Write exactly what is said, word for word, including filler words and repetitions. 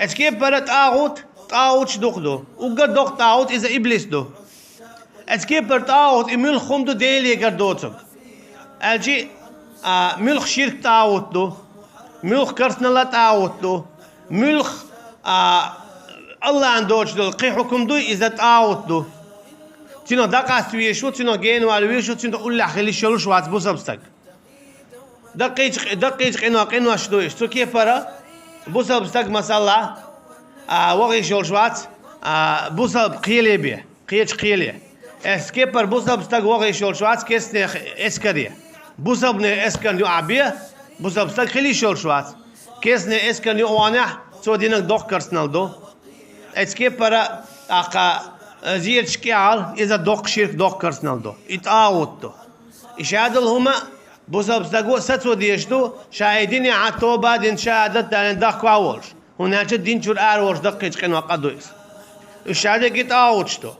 Эцу кепара тӀагӀут, тӀагӀуташ дукха ду. Уггар доккха тӀагӀут иза иблис ду. Эцу кепара тӀагӀут и муьлха хӀума ду Делегара доцург. Аьлчи, а, муьлха ширк тӀагӀут ду, муьлха керстанал тӀагӀут ду, муьлха, а, Аллахьан доцуш долу кхин хьукум дуй, иза тӀагӀут ду. Цуьнан дӀакъаста везаш ву, цуьнан генавала везаш ву, цуьнан уллехь хила йиш йолуш вац бусалба стаг. Даккхийчу, даккхийчу къино къинош ду иштта. Цу кепара бусалба стаг, масала, а, вахийш йолуш вац, а, бусалба кхеле бен, кхечу кхеле. Эцу кепара бусалба стаг вахийш йолуш вац кестнех эскаре. Бусалбанех эскарна юкъахь бен, бусалба стаг хила йиш йолуш вац. Кестнех эскарна юкъа ваханехь, цо динарг доккха керстанал ду. Эцу кепара, тӀаккха, а, зерачу кӀелхьара, иза доккха ширк, доккха керстанал ду. И тӀагӀут ду. И шадолу хӀума бусалба стаго сацо дезаш ду, ша и динехь тоба а дина, шахӀадат а далийна, дахкаван волуш. ХӀунда аьлча дин чуьра ара волуш даккхийчу къинойх къа ду иза. Уьш шадерг и тӀагӀуташ ду.